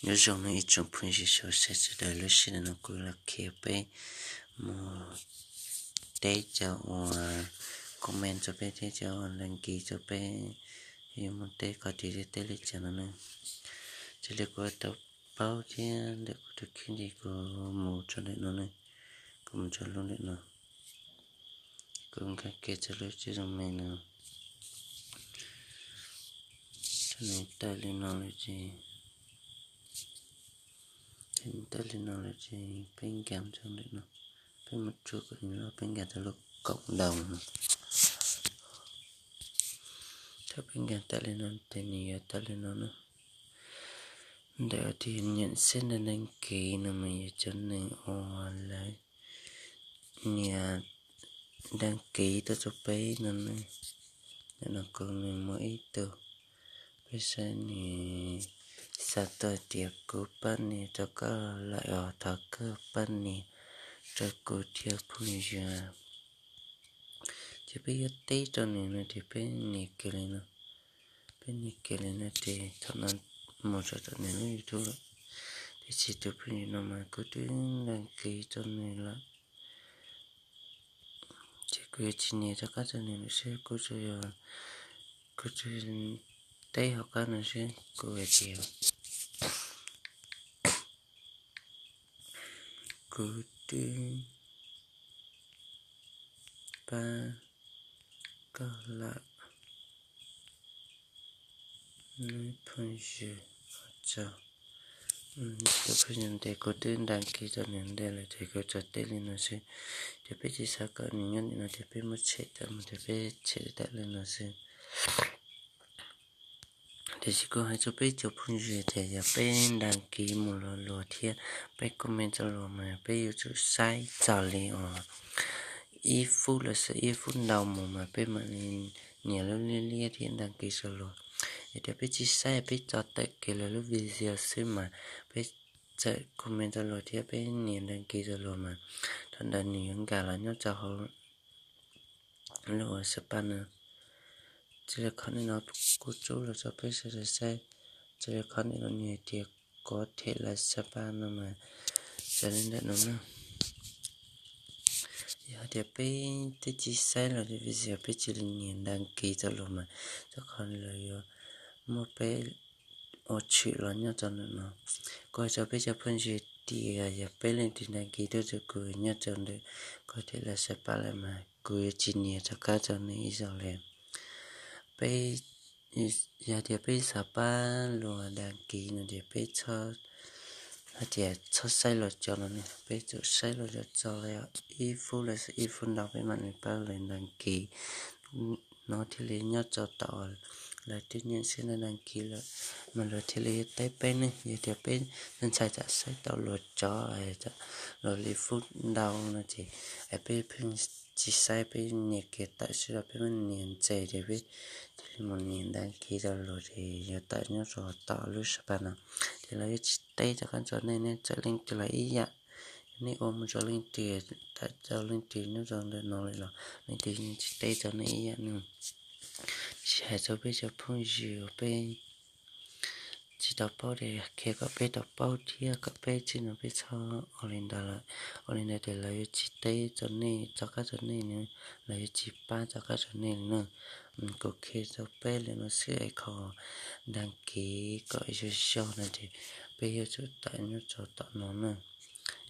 Nyob zoo nawb ib tsoom phooj ywg sawv daws, lub sij hawm no kuv los qhia peb mus teb cov uas comment rau peb thiab cov uas đăng ký rau peb, yuav mus teb qhov twg thiab teb li cas no na. Raws li kuv tau paub thiab ntawm kuv tus kheej ces kuv mus rau ntawm no na, kuv mus rau lub ntawm no, kuv nkag kiag rau lub tsev zoo me no, thaum nws tawm li no lawm ces, thaum nws tawm li no lawm ces peb nkag rau ntawm no, peb mus tsuam kom nws los peb nkag rau lub cộng đồng no. Thaum peb nkag tawm li no ces nws yuav tawm li no na. Ntawm tias nhận xét đăng ký no mas yog cov neeg uas lawv nias đăng ký tuaj rau peb no ne. Ntawm no kuv nws muaj ib tug, peb saib nws xa tuaj tias kuv pab nias rau koj lawm os, thov koj pab nias rau kuv thiab phooj ywg. Ces peb yuav teb rau nws no ces peb nias kiag li no. Peb nias kiag li no ces thaum no mus rau tom nws lub YouTube lawm. Tiam sis tus phooj ywg no mas kuv twb đăng ký rau nws lawm. Ces kuv yuav tsis nias rov qab rau nws lawm seb, kuv tsuas yog, kuv tsuas teb hauv qab no seb kuv hais tias kuv twb pab koj lawm, phooj ywg, tus phooj ywg ntawd kuv twb đăng ký rau nws ntej lawm ces kuv tsuas teb li no xwb. Ces peb tsis xav kom nws nyob ntawm no ces peb muab tshem tawm mus ces peb tshem tawm li no xwb. Tiam sis kuv hais rau peb cov phooj ywg tias yog peb đăng ký mus luag luag thiab peb comment rau luag mas peb yuav tsum saib txog li uas ib phút los sis ib phút ntau mus mas peb mam li nias lub liab liab thiab đăng ký rau luag. Yog tias peb tsis saib, peb tso tawm kiag lawv lub video xwb mas peb txawm comment rau luag thiab peb nias đăng ký rau luag mas thaum ntawd nws yuav nkag los nyob rau hauv lub uas spam no. Raws li qhov ntawm no kuv tso los rau peb sawv daws saib. Raws li qhov ntawm no nws hais tias có thể là spam no mas raws li ntawm no na. Yog hais tias peb twb tsis saib los video peb cia li nias đăng ký rau luag mas rau qhov lawv yuav muab peb ua tshwm los nyob rau ntawm no. Kuv hais rau peb cov phooj ywg tias yog peb leej twg đăng ký tuaj rau kuv nyob rau ntawm có thể là spam lawm mas kuv yuav tsis nias rov qab rau nej ib zaug li. Peb, yog tias peb xav pab luag đăng ký no ces peb txhob, hais tias txhob saib los cov no ne, peb tsum saib los cov txog li ib phút los sis ib phút ntau peb mam li pab lawv đăng ký. No thiaj li nyob rau tom lawv twb nhận xét đăng ký lawm mas luag thiaj li teb peb ne. Yog tias peb ntshai tsam saib tau luag cov, luag li phút ntau no ces peb pheej tsis saib, peb nias kiag tawm xwb los peb mam nias ntxiv ces peb thiaj li mus nias đăng ký rau luag ces yuav tawm nyob rau tom lub spam no. Ces lawv yuav tsis teb rov qab rau nej, nej txawm leej twg los ib yam. Nej ua mus rau leej twg, tawm rau leej twg nyob rau ntawm no lawm los leej twg yeej tsis teb rau nej ib yam ne. Tsis hais rau peb cov phooj ywg uas peb tsis tau paub ces qhia kom peb tau paub thiab kom peb txij no peb txhob ua li ntawd lawm. Ua li ntawd ces lawv yuav tsis teb rau nej, rov qab rau nej ne, lawv yuav tsis pab rov qab rau nej li na. Kuv qhia rau peb li no xwb es qhov đăng ký kom zoo zoo no ces peb yuav tsum tawm nyob rau tom no na.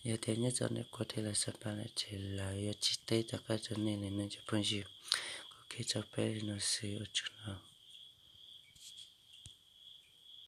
Yog tias nyob rau ntawm có thể là spam lawm ces lawv yuav tsis teb rov qab rau nej li no cov phooj ywg. Kuv qhia rau peb li no xwb, ua tsaug ntau.